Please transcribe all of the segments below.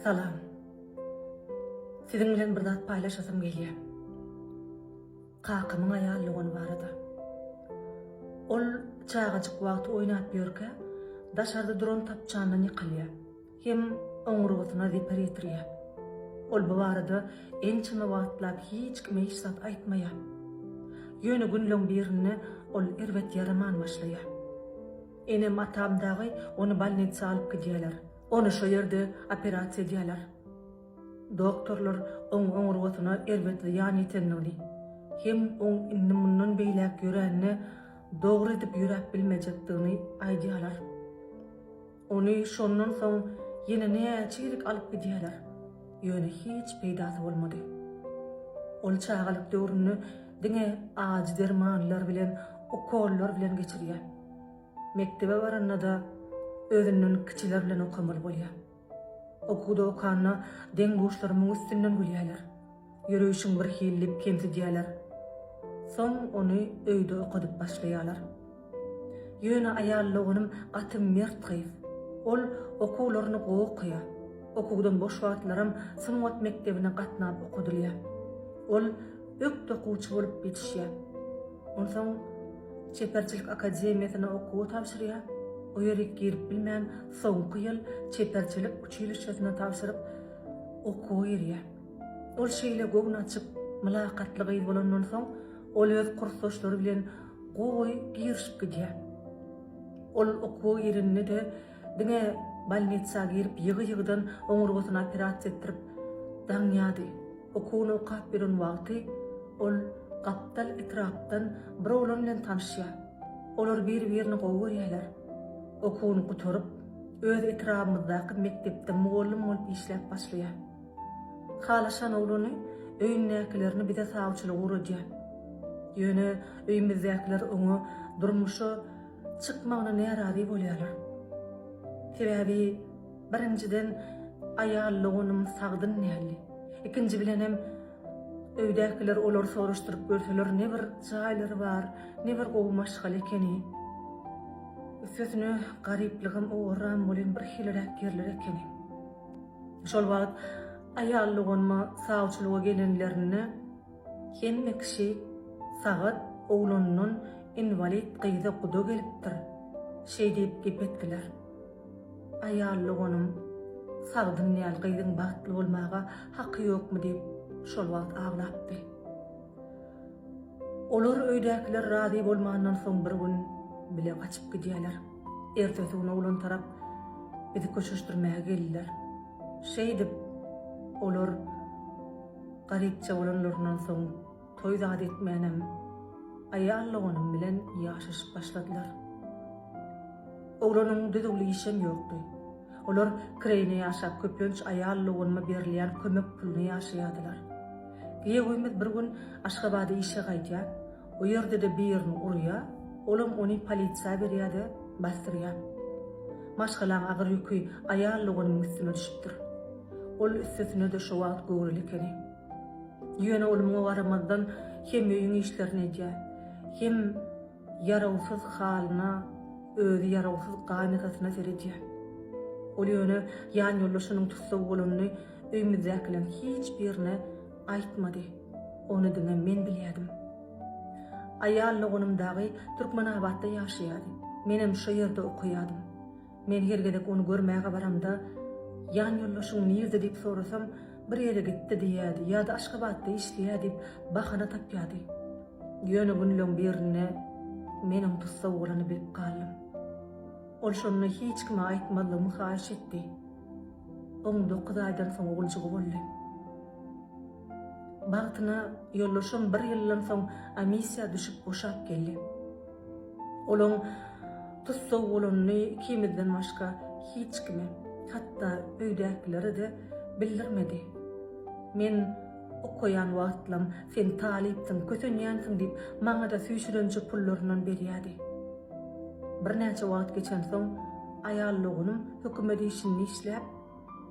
Salam. Siziň bilen bir zat paýlaşasym gelýär. Kakamyň aýal dogany barada. Ol çagajyk wagty oýnap ýörkä, daşarda duran tapçandan ýykylýar hem oňurgasyna zeper ýetirýär. Ol bu barada ençeme wagtlap hiç kime hiç zat aýtmaýar. Ýöne günleň birinde ol erbet ýaraman başlaýar. Enem-atam dagy ony bolnitsa alyp gidýärler. Ony şo ýerde operasiýa edýärler. Doktorlar oň oňurgasyna erbet zyýan ýetendigini hem oň indi mundan beýläk ýörände dogry edip ýöräp bilmejekdigini aýdýarlar. Ony şondan soň ýene näçe gezek alyp gidýärler, ýöne hiç peýdasy bolmady. Ol çagalyk döwrüni diňe ajy dermanlar bilen, ukollar bilen geçirýär. Mekdebe baranda-da özünden kiçiler bilen okamaly bolýar. Okuwda okanda deň-duşlary muň üstünden gülýärler. Ýöreýşiň birhili diýip kemsidýärler. Soň ony öýde okadyp başlaýarlar. Ýöne aýal doganym gaty mert gyz. Ol okuwlaryny gowy okaýar. Okuwdan boş wagtlaram sungat mekdebine gatnap okadylýar. Ol ökde okuwçy bolup ýetişýär. Onsoň Çeperçilik akademiýasyna okuwa tabşyrýar. O ýerik girip bilmän, soňky ýyl çeperçilik uçilişşesine tabşyryp, okuwa girýär. Ol şeýle göwnaçyk, mylakatly gyz bolandan soň, ol öz kursdaşlary bilen gowy girişip gidýär. Ol okuwa gireninde-de diňe bolnitsa girip ýygy-ýygydan oňurgasyny operasiýa etdirip daňýardy. Okuwyny okap ýören wagty ol gapdal etrapdan bir oglan bilen tanyşýar. Olar bir-birini gowy görýärler. Okuwyny gutaryp, öz etrabymyzdaky mekdepde mugallym bolup işläp başlaýar. Halaşan oglany öýündäkilerini bize sawçylyga ugradýar. Ýöne öýümizdäkiler oňa durmuşa çykmagyna närazy bolýarlar. Sebäbi birinjiden aýal doganym sagdyn däldi. Ikinji bilenem öýdäkiler olary soraşdyryp görseler ne bir jaýlary bar, ne bir gowy maşgala ekeni. Üstesine garyplygam owarram welin bir hiliräk ýerler ekeni. Şol wagt aýal doganyma sawçylyga gelenlerinde hemme kişi Sagat oglanyndan inwalid gyza guda gelipdir, şeý diýip gep etdiler. Aýal doganym sagdyn däl gyzyň bagtly bolmaga haky ýokmy diýip şol wagt aglapdy. Olar öýdäkiler razy bolmandan soň bir gün bile gaçyp gidýärler. Ertesi gün oglan tarap bizi köşeşdirmäge geldiler. Şeýdip, olar garypja bolanlaryndan soň toý zat etmänem aýal doganym bilen ýaşaşyp başladylar. Oglanyň düzüwli işem ýokdy. Olar kireýine ýaşap, köplenç aýal doganyma berilýän kömek puluna ýaşaýardylar. Giýewimiz bir gün Aşgabada işe gaýdýar. O ýerde-de birini urýar, olam ony polisiýa berýär-de, basdyrýar. Maşgalaň agyr ýüki aýal doganymyň üstüne düşüpdir. Ol üstesine-de şo wagt göwreli ekeni. Ýöne ol muňa garamazdan hem öýüň işlerini edýär, hem ýarawsyz halyna, özi ýarawsyz gaýynatasyna seredýär. Ol ýöne ýanýoldaşynyň tussag bolanyny öýümizdäkileriň hiç birine aýtmady. Ony diňe men bilýärdim. Aýal doganym dagy Türkmenabatda ýaşaýardy. Menem şo ýerde okaýardym. Men her gezek ony görmäge baramda, Ýanýoldaşyň nirde diýip sorasam, bir ýere gitdi diýýärdi ýa-da Aşgabatda işleýär diýip bahana tapýardy. Ýöne günleň birinde men oň tussag bolanyny bilip galdym. Ol şonda hiç kime aýtmazlygymy haýyş etdi. Oň dokuz aýdan soň oguljygy boldy. Bagtyna ýoldaşym bir ýyldan soň amissiýa düşüp boşap geldi. Olaň tussag bolanyny ikimizden başga hiç kime, hatda öýdäkilere-de bildirmedi. Men okaýan wagtlam sen talypsyň, kösenýänsiň diýip, maňa-da süýşürenje pullaryndan berýärdi. Birnäçe wagt geçensoň, aýal doganym hökümet işinde işläp,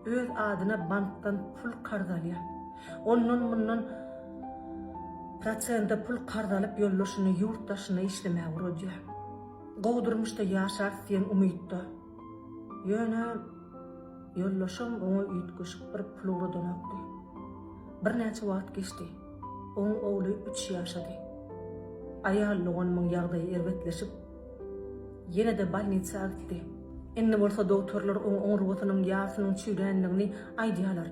öz adyna bankdan pul karz alýar. Ondan-mundan prosente pul karz alyp ýoldaşyny ýurt daşyna işlemäge ugradýar. Gowy durmuşda ýaşarys diýen umytda. Ýöne. Ýoldaşym oňa üýtgeşik bir pul ugradanokdy. Birnäçe wagt geçdi. Oň ogly üç ýaşady. Aýal doganymyň ýagdaýy erbetleşip, ýene-de bolnisa gitdi. Indi bolsa dogtorlar oň oňurgasynyň ýarsynyň çüýrändigini aýdýarlar.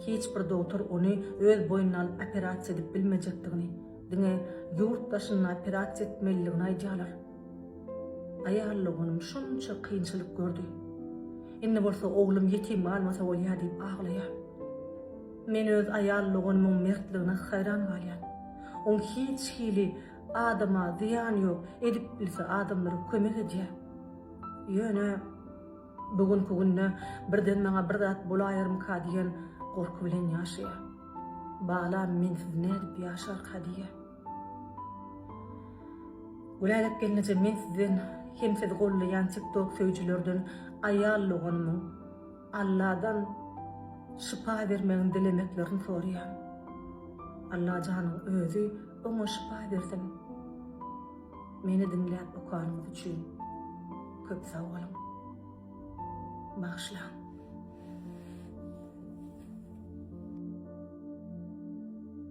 Hiç bir dogtor ony öz boýnuna alyp operasiýa edip bilmejekdigini, diňe ýurt daşynda operasiýa etmelidigini aýdýarlar. Aýal doganym şunça kynçylyk gördi. Indi bolsa oglum ýetim galmasa bolýar diýip aglaýar. Men öz aýal doganymyň mertligine haýran galýan. Oň hiç hili adama zyýany ýok, edip bilse adamlara kömek edýär. Ýöne bu günki günde birden maňa bir zat bolaýarmyka diýen gorky bilen ýaşaýar. Balam mensiz nädip ýaşarka diýýär. Gülälek gelneje men sizden hem sizi gollaýan tiktok söýüjilerden aýal doganymyň Alladan şypa bermegini dilemeklerini soraýan. Allajanyň özi oňa şypa bersin. Meni diňläp okanyňyz üçin köp sag boluň. Bagyşlaň.